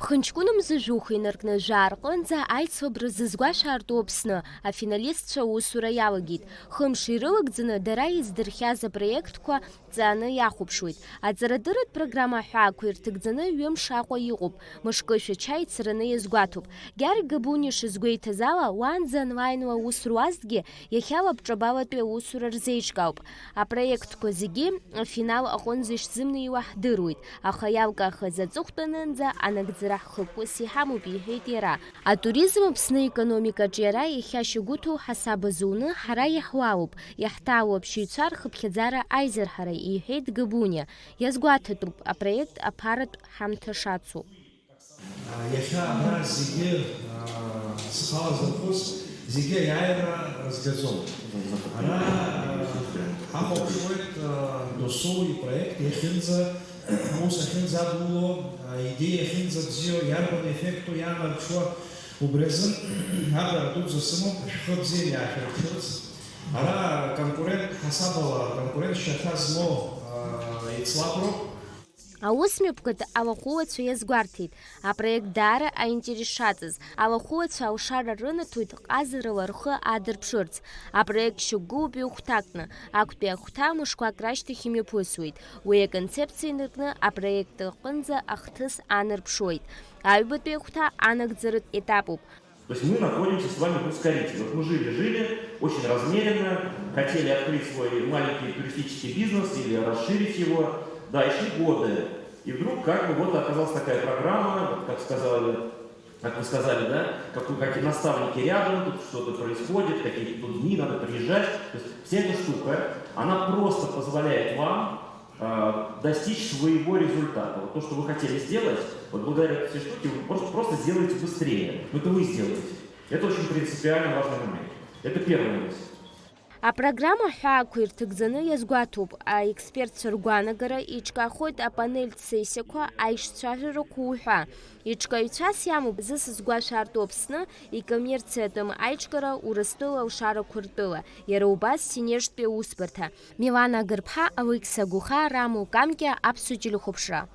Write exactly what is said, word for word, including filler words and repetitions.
Қынҷкәына мза жәохә инаркны жәаа рҟынӡа аицлабра зызгәашәартәу Аԥсны афиналистцәа аусура иалагеит. Хымш ирылагӡаны дара издырхиаз апроектқәа ҵааны иахәаԥшуеит. Аҵарадырратә программа аҳәаақәа ирҭагӡаны ҩымш Аҟәа иҟоуп, мышкы Шәача ицараны иазгәаҭоуп. Георги Габуниа шизгәеиҭаз ала, уаанӡа онлаинла аус руазҭгьы, иахьа лабҿабалатәи аусура рзеиҿкаауп. Апроектқәа зегьы афинал аҟынӡа ишзымнеиуа ҳдыруеит, аха иалкаахаз аҵыхәтәанынӡа анагӡара ҳхықәкыс иҳамоуп, иҳәеит иара. Атуризм Аԥсны икономикаҿ иара иахьа шьагәыҭоу ҳасаб азуны ҳара иаҳуалуп, иаҳҭаау аԥшьаҩцәа рхыԥхьаӡара аизырҳара, иҳәеит Габуниа. Иазгәаҭатәуп апроект аԥаратә ҳамҭа шацу. Иахьа абра зегьы, схала зырхәыз, зегьы аиааира рызгаӡом. Ара ҳахәаԥшуеит досу ипроект иахьынӡа, аус ахьынӡадуло, аидеиа ахьынӡабзиоу, иарбан еффекту иаанарԥшуа, убри азын аҟара дуӡӡа сымоуп, шәхы бзиа иаашәырԥшырц. Ара конкурент ҳасабала, конкурент шьаҭа змоу еицлаброуп. Аусмҩаԥгатә алахәылацәа иазгәарҭеит апроект даара аинтерес шаҵаз. Алахәылацәа алшара рынаҭоит ҟазарыла рхы аадырԥшырц. Апроект шьақәгылоуп ҩ-хәҭакны, актәи ахәҭа мышқәак рашьҭахь имҩаԥысуеит. Уи аконцепциа инаркны апроект аҟынӡа ахҭыс аанарԥшуеит. Аҩбатәи ахәҭа анагӡаратә етапуп. То есть мы находимся с вами в ускорителе. Вот мы жили-жили, очень размеренно, хотели открыть свой маленький туристический бизнес или расширить его. Да, и шли годы. И вдруг как бы вот оказалась такая программа, вот как сказали, как вы сказали, да, как, вы, как и наставники рядом, тут что-то происходит, какие-то тут дни, надо приезжать. То есть вся эта штука, она просто позволяет вам достичь своего результата. Вот то, что вы хотели сделать, вот благодаря этой штуке вы просто, просто сделаете быстрее. Но это вы сделаете. Это очень принципиально важный момент. Это первая мысль. Апрограмма ҳәаақәа ирҭагӡаны иазгәаҭоуп, аекспертцәа ргәаанагара еиҿкаахоит апанельтә сессиақәа аишцәажәарақәа уҳәа. Иҿкаҩцәас иамоуп зысызгәашәартә Аԥсны икоммерциатәым аиҿкара Урыстәыла алшарақәа ртәыла, иара убас Синештәи аусбарҭа. Милана Агырԥҳа, Алықьса Гәыхаа, Раму Камкиа, Аԥсуа телехәаԥшра.